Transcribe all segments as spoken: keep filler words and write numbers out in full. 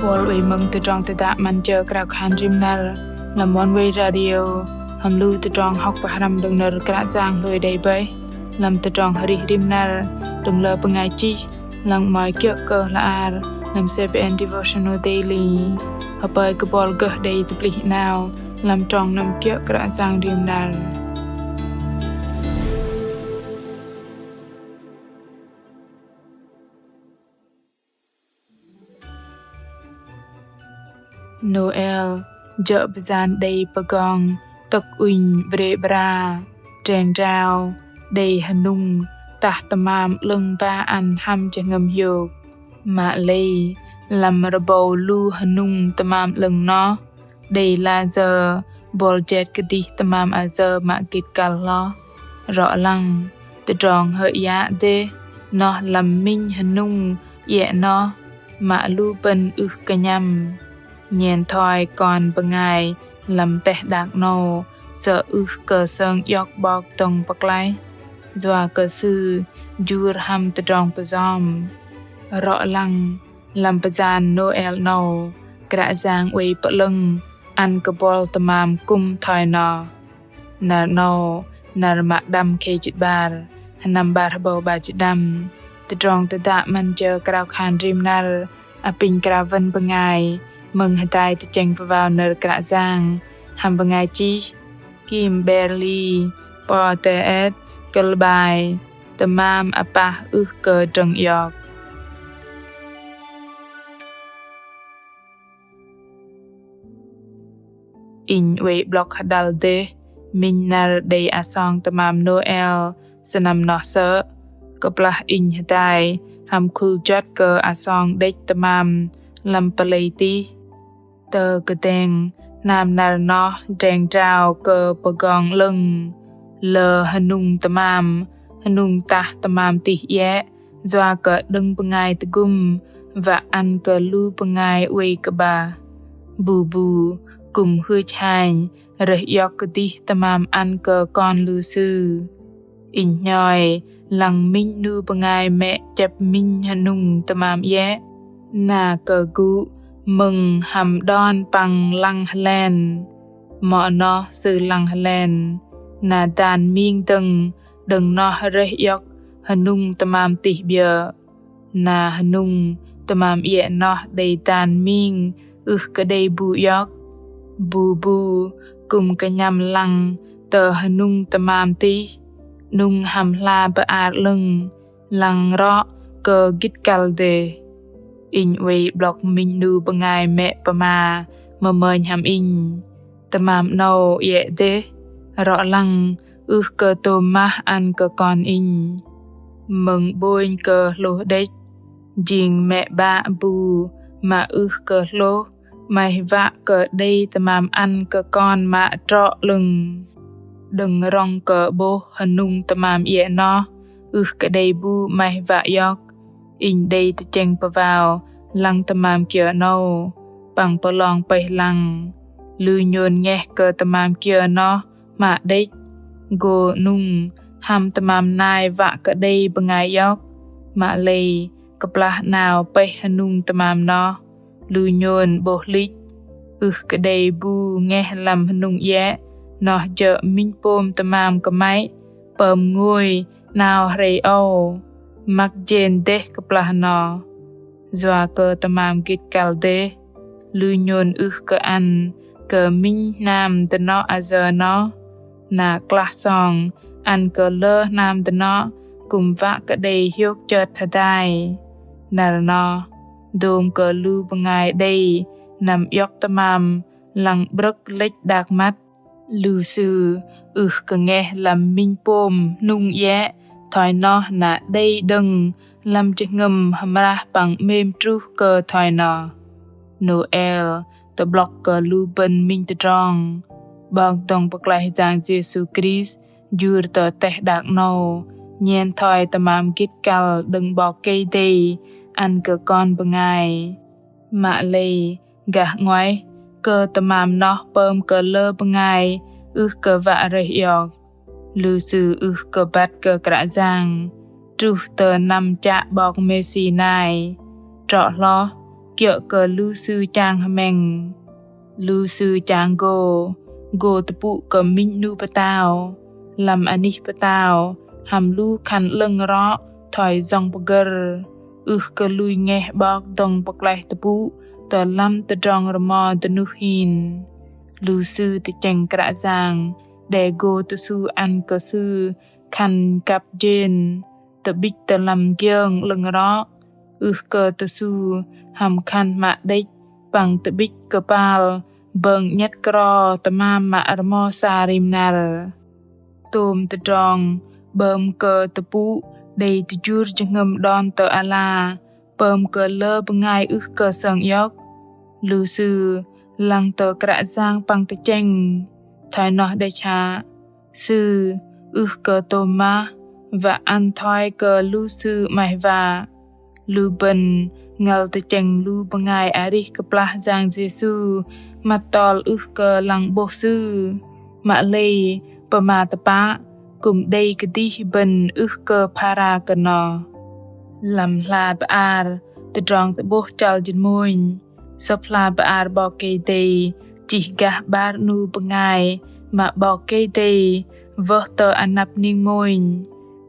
Bol wei mơ̆ng tơdrong tơdă 'Măn Jơ Krao Khan Rim Năr lăm Oneway Radio, hăm lu tơdrong hŏk pơhrăm đơ̆ng nơ̆r Kră Yang hlôi đei bơih lăm tơdrong arih rim năr đơ̆ng lơ bơngai chih, lăng 'mơ̆i kiơ̆ kơ hla bơar lăm C B N Devotional Daily. Hơpơi kơ bol gơh đei tơplih 'nao lăm trong năm kiơ̆ Kră Yang rim năr. Nôel jơ̆ bơyan đei pơgong tŏk ŭnh bre bra, dreng drao, đei hơnŭng tah tơmam 'lơ̆ng ba ăn hăm jơhngơ̆m hiôk. Mă lei lăm rơbâu lu hơnŭng tơmam 'lơ̆ng noh, đei layơ bol jet kơdih tơmam ayơ mă gĭt kăl hloh. Rŏ lăng, tơdrong hơyak dêh noh lăm minh hơnŭng iĕ noh, mă lu bơ̆n ưh kơ kơnhăm. Nhen thoi kon bơngai lăm teh đak 'nâu, sơ̆ ưh kơ sơng iŏk 'Bok dŏng pơklaih, yua kơ Sư jur hăm tơdrong pơjom. Rŏ lăng, lăm bơyan Nôel 'nâu, Kră Yang oei pơ'lơ̆ng ăn kơ bol tơmam kư̆m thoi noh. Năr 'nâu, năr mă đăm khei jĭt 'bar, sơnăm 'bar hơbâu 'bar jĭt đăm. Tơdrong tơdă 'Măn Jơ Krao Khan Rim Năr apinh krao wơ̆n bơngai mơ̆ng hơdai tơchĕng pơwao nơ̆r Kră Yang hăm bơngai chih Kimberly Poteet, kơ̆l 'bai: Tơmam apah ưh kơ drơ̆ng iŏk. Inh oei 'blŏk hơdăl dêh minh năr đei asong tơmam Nôel sơnăm noh sơ̆, kơplah inh hơdai hăm khul juăt kơ asong đĕch tơmam lăm pơlei tih. Tơ kơdeng hnam năr noh dreng drao kơ pơgong 'lơ̆ng, lơ hơnŭng tơmam, hơnŭng tah tơmam tih iĕ, yua kơ đơ̆ng bơngai tơgŭm wă ăn kơ lu bơngai oei kơ bah. Bu bu kư̆m hưch hanh rơih iŏk kơdih tơmam ăn kơ kon lu sư. Inh hnhoi lăng minh 'nu bơngai mĕ chĕp minh hơnŭng tơmam iĕ, na kơ gŭ mơ̆ng hăm đon păng lăng hơlen. Mŏ noh sư lăng hơlen, na dan ming dơ̆ng đơ̆ng noh rơih iŏk hơnŭng tơmam tih 'biơ̆. Na hơnŭng tơmam iĕ noh đei dan ming ưh kơ đei bu iŏk. Bu bu kư̆m kơnhăm lăng tơ hơnŭng tơmam tih, 'nŭng hăm hla bơar 'lơ̆ng, lăng rŏ kơ gĭt kăl dêh. Inh oei 'blŏk minh 'nu bơngai mĕ pơma mơmơnh hăm inh: Tơmam 'nâu iĕ dêh, rŏ lăng ưh kơ tôm mah ăn kơ kon inh. Mơ̆ng 'bônh kơ hlôh đĕch, jing mĕ 'bă bu mă ưh kơ hlôh 'maih wă kơ đei tơmam ăn kơ kon mă trŏ 'lơ̆ng. Đơ̆ng rŏng kơ 'bôh hơnŭng tơmam iĕ noh ưh kơ đei bu 'maih wă iŏk, inh đei tơchĕng pơwao lăng tơmam kiơ 'nâu, păng pơlong pơih lăng. Lu nhôn ngeh kơ tơmam kiơ noh mă đĕch, gô 'nŭng hăm tơmam nai wă kơ đei bơngai iŏk. Mă lei kơplah 'nao pơih hơnŭng tơmam noh, lu nhôn 'bôh lĭch, ưh kơ đei bu ngeh lăm hơnŭng iĕ noh jơ̆ minh pôm tơmam kơmăy pơm ngôi 'nao hrei âu, măk jên dêh kơplah noh. Yua kơ tơmam gĭt kăl dêh, lu nhôn ưh kơ ăn kơ minh hnam dơnŏ ayơ noh, na klah song ăn kơ lơ hnam dơnŏ kư̆m wă kơ đei hiôk chơt hơdai. Năr noh, dôm kơ lu bơngai đei năm iŏk tơmam lăng 'brơ̆k lĕch đak măt, lu sư ưh kơ ngeh lăm minh pôm hnŭng iĕ thoi noh na đei đơ̆ng lăm jơhngơ̆m hơmrah păng 'mêm truh kơ thoi noh. Nôel tơ'blŏk kơ lu bơ̆n minh tơdrong. 'Bok dŏng pơklaih Yang Yêsu Krist jur tơ teh đak 'nâu, nhen thoi tơmam gĭt kăl đơ̆ng 'Bok Kei-Dei ăn kơ kon bơngai. Mă lei gah 'nguaih kơ tơmam noh pơm kơ lơ bơngai ưh kơ wă rơih iŏk. Lu sư ưh kơ băt kơ Kră Yang truh tơ năm chă 'Bok Mêsi nai. Trŏ hloh, kiơ̆ kơ lu sư chang hơmĕng. Lu sư chang gô, gô tơpŭ kơ minh 'nu pơtao, lăm anih pơtao, hăm lu khan 'lơ̆ng rŏ thoi yŏng pơgơ̆r, ưh kơ lui ngeh 'Bok dŏng pơklaih tơpŭ tơ lăm tơdrong rơmo dơnuh hin. Lu sư tơchĕng Kră Yang đe gô tơsu ăn kơ sư khan kăp jên, tơ'bĭch tơ lăm giơng 'lơ̆ng rŏ, ưh kơ tơsu hăm khan mă đĕch păng tơ'bĭch kơpal bơ̆ng 'nhĕt kro tơmam mă rơmo sa rim năr. Tôm tơdrong 'bơm kơ tơpŭ đei tơjur jơhngơ̆m đon tơ ala pơm kơ lơ bơngai ưh kơ sơng iŏk. Lu sư lăng tơ Kră Yang păng tơchĕng, thoi noh đĕch hă? Sư ưh kơ tôm mah, wă ăn thoi kơ lu sư 'maih wă. Lu bơ̆n ngăl tơchĕng lu bơngai arih kơplah Yang Yêsu măt tol ưh kơ lăng 'bôh sư. Mă lei pơma tơpă kư̆m đei kơdih bơ̆n ưh kơ phara kơ noh. Lăm hla bơar Tơdrong Tơ'bôh Chăl Jơ̆n Mônh, sơ̆p hla bơar 'Bok Kei-Dei chih gah 'bar 'nu bơngai mă 'Bok Kei-Dei wơh tơ anăp ning mônh.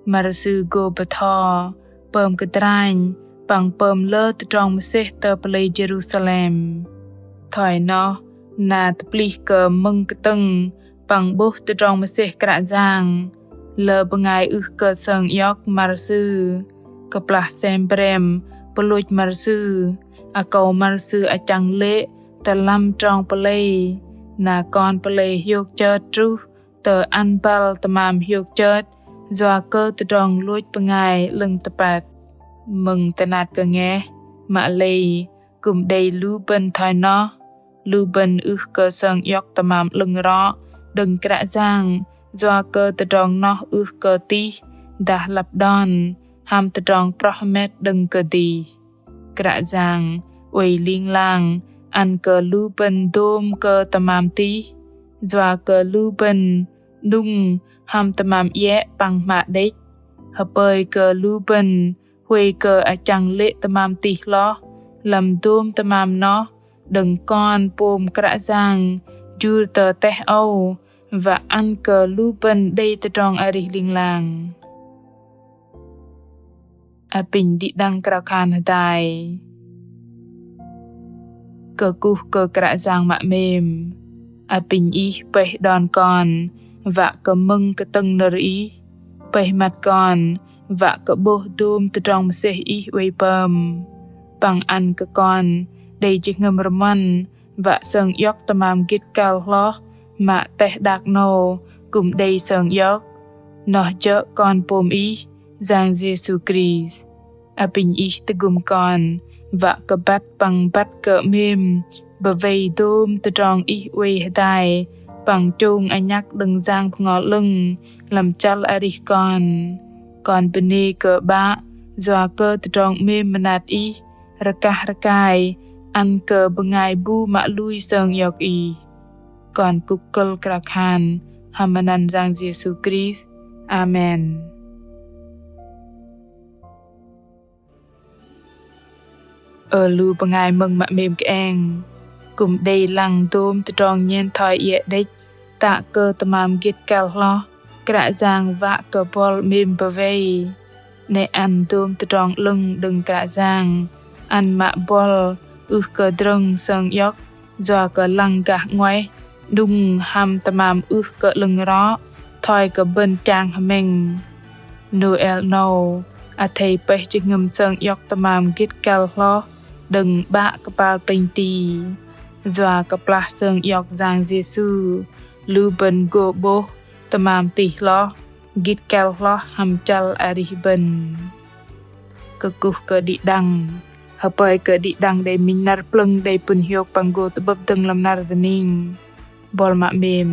Mă sư gô bơtho pơm kơdranh păng pơm lơ tơdrong mơsêh tơ pơlei Jêrusalem. Thoi noh na tơplih kơ mơ̆ng kơtơ̆ng păng 'bôh tơdrong mơsêh Kră Yang, lơ bơngai ưh kơ sơng iŏk mă sư. Kơplah sem brem pơlôch mă sư, akâu mă sư achăng lê̆ tơ lăm trong pơlei, na kon pơlei hiôk chơt truh tơ ăn băl tơmam hiôk chơt yua kơ tơdrong lôch bơngai 'lơ̆ng tơpăt. Mơ̆ng tơnat kơ ngeh, mă lei kư̆m đei lu bơ̆n thoi noh. Lu bơ̆n ưh kơ sơng iŏk tơmam 'lơ̆ng rŏ đơ̆ng Kră Yang yua kơ tơdrong noh ưh kơ tih dah lăp đon hăm tơdrong proh hơmet đơ̆ng kơdih. Kră Yang oei ling lang ăn kơ lu bơ̆n dôm kơ tơmam tih, yua kơ lu bơ̆n 'nŭng hăm tơmam iĕ păng hmă đĕch. Hơpơi kơ lu bơ̆n huay kơ achăng lê̆ tơmam tih hloh lăm dôm tơmam noh đơ̆ng Kon pôm Kră Yang jur tơ teh âu, wă ăn kơ lu bơ̆n đei tơdrong arih ling lang. Apinh đĭ đăng krao khan hơdai. Kơkuh kơ Kră Yang mă 'mêm. Apinh Ih pơih đon kon wă kơ mơ̆ng kơtơ̆ng nơ̆r Ih, pơih măt kon wă kơ 'bôh dôm tơdrong mơsêh Ih oei pơm. Păng ăn kơ kon đei jơhngơ̆m rơmăn wă sơng iŏk tơmam gĭt kăl hloh mă teh đak 'nâu kư̆m đei sơng iŏk. Noh jơ̆ Kon pôm Ih, Yang Yêsu Krist. Apinh Ih tơgŭm kon wă kơ băt păng băt kơ 'mêm bơwei dôm tơdrong Ih oei hơdai păng chông anhăk đơ̆ng Yang Bơhngol 'Lơ̆ng lăm chăl arih kon. Kon bơnê kơ 'Bă yua kơ tơdrong 'mêm mơnat Ih rơkah rơkai ăn kơ bơngai bu mă lui sơng iŏk Ih. Kon kŭk kơ̆l krao khan hăm anăn Yang Yêsu Krist. Amen. Ơ lu bơngai mơ̆ng mă 'mêm kơeng, kư̆m đei lăng dôm tơdrong nhen thoi iĕ đĕch, tă kơ tơmam gĭt kăl hloh, Kră Yang wă kơ buăl 'mêm bơwei. 'Nĕ ăn dôm tơdrong 'lơ̆ng đơ̆ng Kră Yang ăn mă buăl ưh kơ drơ̆ng sơng iŏk, yua kơ lăng gah 'nguaih, 'nŭng hăm tơmam ưh kơ 'lơ̆ng rŏ, thoi kơ bơ̆n chang hơmĕng. Nôel 'nâu, athei pơih jơhngơ̆m sơng iŏk tơmam gĭt kăl hloh đơ̆ng 'Bă kơpal plĕnh ti. Yua kơplah sơng iŏk Yang Yêsu, lu bơ̆n gô 'bôh tơmam tih hloh, gĭt kăl hloh hăm chăl arih bơ̆n. Kơkuh kơ đĭ đăng. Hơpơi kơ đĭ đăng đei minh năr plơ̆ng đei pŭn hiôk păng gô tơ'bơ̆p dơ̆ng lăm năr dơning. Buăl mă 'mêm,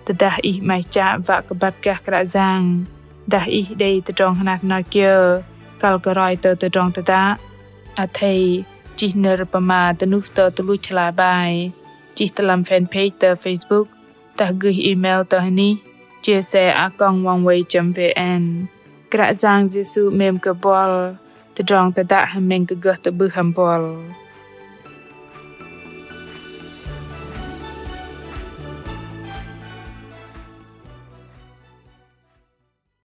tơdah ih 'maih chă wă kơ băt gah Kră Yang, dah ih đei tơdrong hơnat hơnat kiơ kăl kơ roi tơ tơdrong tơdă, athei chih nơ̆r pơma dơnuh tơ tơluch hla bơar, chih tơ lăm fanpage tơ Facebook, dah gơih email tơ hơnih chia sẻ a còng oneway chấm vn. Kră Yang Yêsu 'mêm kơ buăl. Tơdrong tơdă hơmĕng kơ gơh tơ'bưh hăm buăl.